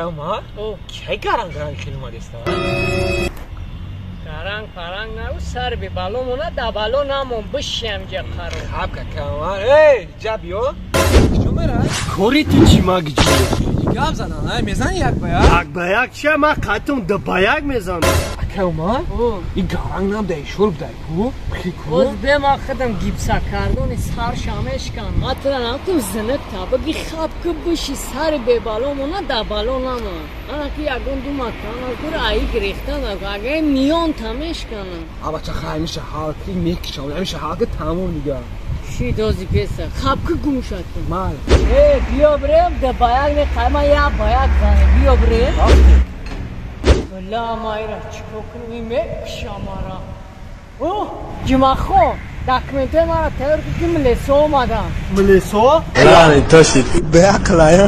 Акама? Кай гаранг гаранг хел омадеста? Гаранг паранг нару сар би бало мона да бало намон бишем ҷа қаро. Хаб какама. Эй, ҷа биё. Чо мера? Кори ту чӣ ма гиҷи? Гап задан, ай мезани як ба як? Як ба як чия ма қатум да ба як мезанам. Акама? И гаранг нам дай шурб дай ку? Хи ку? Боз бе ма худам гипса кардони сар шамешкан. Ма тра намтум зинак та баги хаб ку биши сар бе бало мона да бало намон. Ана ки ягон ду макан кур аи гирехтан ага миён тамешканам. Абача хай миша ҳал ки мекишам, миша ҳал ки тамом дига. Ши дози песа хаб ку гум шад. Мал. Э, биё брем да баяк не қайма я баяк зане биё брем. Ла майра чико кунем мекшамара. О, ҷумахон, документҳои маро тайёр кун ки милесо омадам. Милесо? Рани тоши. Беақлая.